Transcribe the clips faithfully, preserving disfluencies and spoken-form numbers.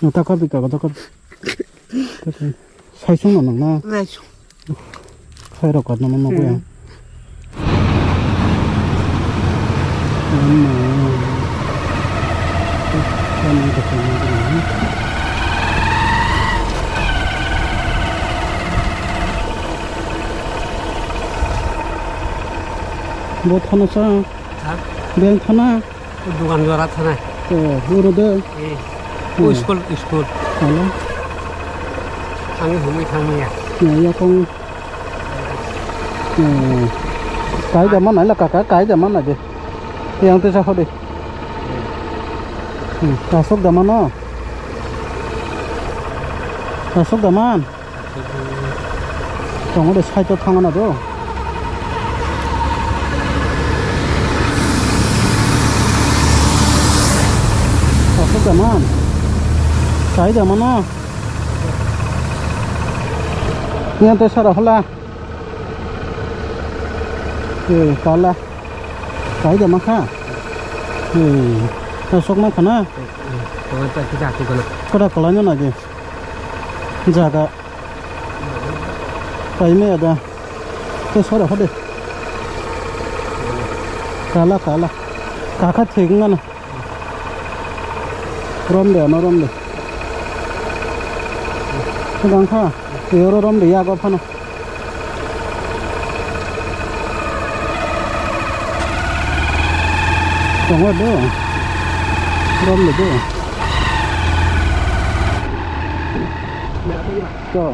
Nang ta kap di, kaka ta kap. Sai sung no nang na. Sai sung. Sai rok kar na man nokya. Hmm. Bo thana sa. Ha? Beng thana. Dukan jora thana. O, uro de. Eh. Hmm. O school, school. Hello. Ang humui thangmaya. Ya, ya, kong. Hmm. Kai da mana la kaka, kai da mana je. Yang te sa hode. Hmm. Kasok da mana. Kasok da man. Tongo de side o thangna do. Asuk da man. Sai da mano. Niya te sara hola. Eh, kala. Sai da makha. Eh, asuk na khana. Koda kolai no na je. Jaga. Paimaya da. Te sora hode. Kala, kala. Kaka thik ngana. Rom de, ano rom de. Sedang kha. Yoro rom de, yago phano. Tongo do. Rom de do. To.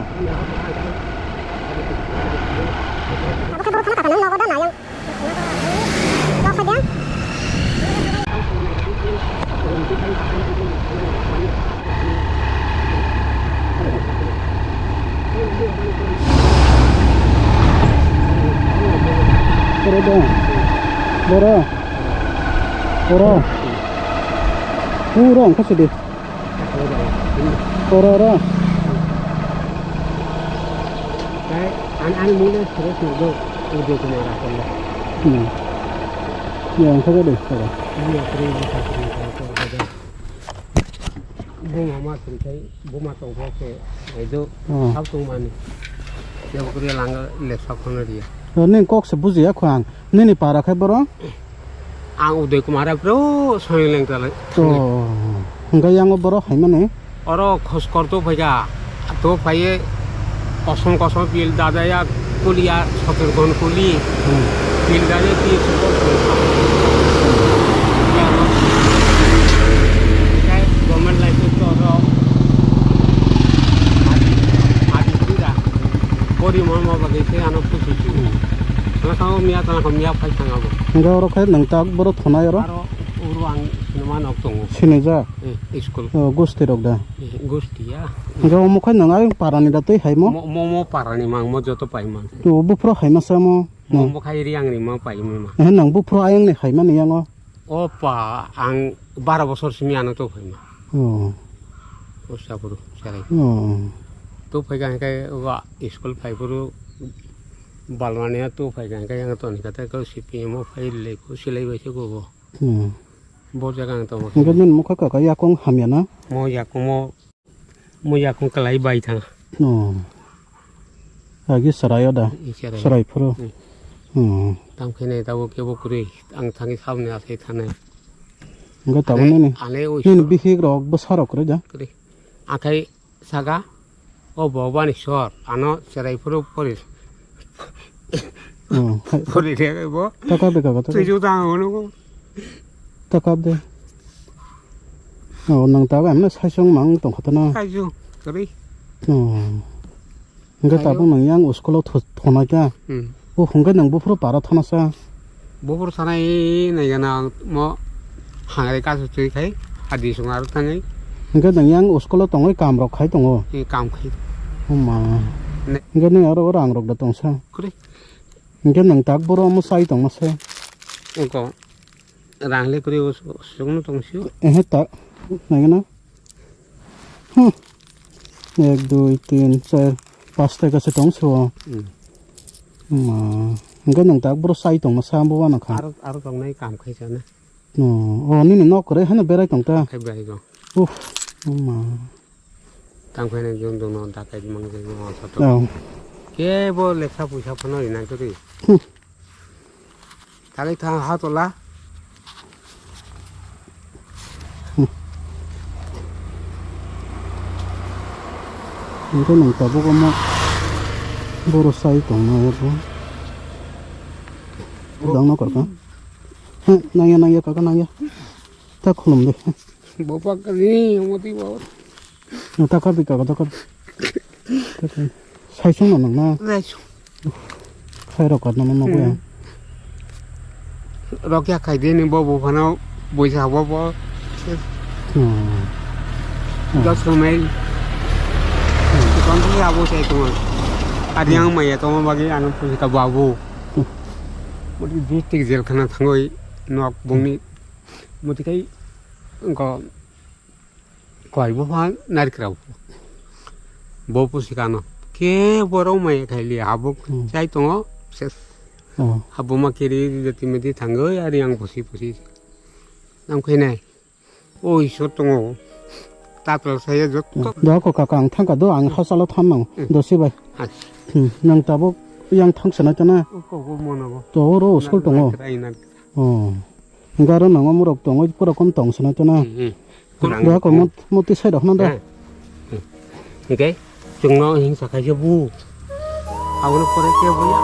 Boro dong. Boro. Boro. Pura ongkha sidi. Oro, oro. Kai, an, an mungde sere sere do, Uday Kumar Akonda. Hmm. Ya, ang khaga de, khaga. Iya, kre, iya, kre, iya, kre, kre. Buma ma sing kai, buma tong khe, ai do, Oh. Sab tong mani. Ya, kre, langa, le, sab khana dia. Nini kok se bujiya kho ang. Nini para khai boro? Ang Uday Kumar Akonda, Soyang Lengta lai. Oh, hingke yang o borok hai mani? Oro khoskor to phaika, to phaiye kosom kosom pil dadaya kuliya, sotir gon kuli. Hmm. Pil dadaya ti sukor sukor. Hingke government license to oro adi, adi pura. Pori mon mo bagai se ano khusi si. Hmm. Ano tamo miya tana ko miya phai thang abo. Hingke oro khe nwng tak boro thonai oro? Aro uro ang sinima nok tongo. Sinijak? Eh, school. Oh, gusti rok da? Eh, gusti ya. Hingke omo khe nwng ayang parani da tei hai mo? Mo, mo, mo parani mang mo joto pai man. To buphuru hai ma samo? Mo, mo khai ri ang ri ma pai ma. Eh, nwng buphuru ayang ni hai mani yango? O pa, ang bara bosor simi ano to phaima. Oh. O sapuru, sarai. Oh. To phaika hingke wa school phai puru balmani to phaika hingke yang to ni kata ko C P M o phai le ko silai bai se ko bo. Hmm. Bo jaga ang to mo. Hingke nini mokha kaka yakung hamya na? Mo yakung mo Mo yakung kalai bai thang. Oh. Agi sarai o da? I sarai. Sarai phuru. Hmm. Hmm. Tam khe nai tabo kebo kwrwi. Ang thangwi saboni asai thanai. Hingke tabuk Ane, nini, ane oi nini sor. Bihik rok bwsa rok kwrwi da? Kwrwi. Akhai saka, o bo bani sor. Ano sarai phuru pori. Oh, hai. Pori de bo. Taka beka kata. Tuju tang ono ko. Ta kap de. Oh, nang ta ba emne saisong mang tong kha ta na. Kaisu, kari. Oh. Hingke Kayo. Tabuk nang yang school o tho-, thonai kha. Hmm. O hingke nang buphuru para thana sa. Buphuru thanai nai gana mo hangre kasu twi khai adi sung aro thangai. Hingke nang yang school o tongoi kam rok khai tongo. Ni kam khai. O ma. Ne. Hingke nang aro rang rok da tong sa. Kari. Hingke nang tak boro mo sai tong ma se. Oko. Rang le kwrwi o sukno tong sio. Ehe ta. Naigana. Hmm. Ek, dui, tin, char, pas taka se tong sio. Hmm. Ma. Hingke nang tak boro sai tong ma sa bo wana kha. Aro, aro tong nai kam khai sa na. No. O nini nok kwrwi hano berai tong ta. Khai berai tong. Uff. Ma. Tang khainai jong jong no dakai mang jai no sato. Oh. Kebo lekha puisa phano rinai to ri. Hmm. Tali tha ha tola. Hingke nang tabuk omo boro sai tongma ya bo. Dang no kaka. He, nangya, nangya, kaka, nangya. Ta khulum de. Bopak ni, moti bawa. No, ta kha bika, ta kha. Sai sung no nang na. Sai sung. Sai rok katna no nogo ya. Hmm. Rok ya khai de ni bo bo phano boisa bo bo. Hmm. Dos mail. Hmm. Kon tu abo sai tong. Adi ang maya tong bagi anu pun ka babu. Hmm. Moti district jail khana thangoi nok bongni. Moti kai ko Koi bo pha narikra bo. Bo pusi kano. Ke borok mai khaili habuk Hmm. chai tongo ses. Oh. Habuma kiri jati mati thangoi ari ang pusi pusi. Ang khainai. Oi so tongo. Tatla saya jotto. Da ko kaka ang thangka do ang hasalo thammang Hmm. dosi bai. Hai. Hmm. Nang tabuk yang thang sana tana. Ko ko mono bo. To oro usul tongo. Narikra, narikra. Oh. Garo nang omorok tongoi pura kom tong sina to na. Hmm, hmm. Garo ko mot-, moti sai rok na da. Hmm. Oke. Chwngno hingsa khaisa bu. Aboni pore ke bu ya.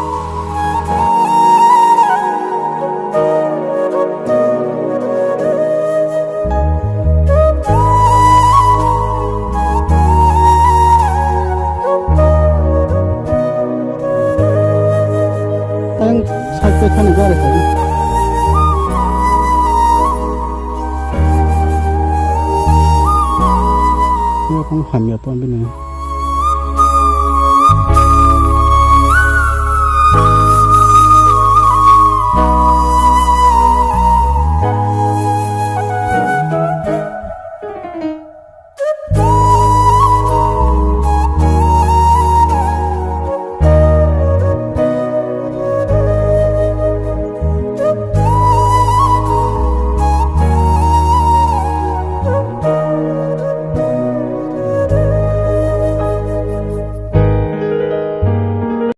Ayang side bai thani gari khai. Yo, kung hamya to bini.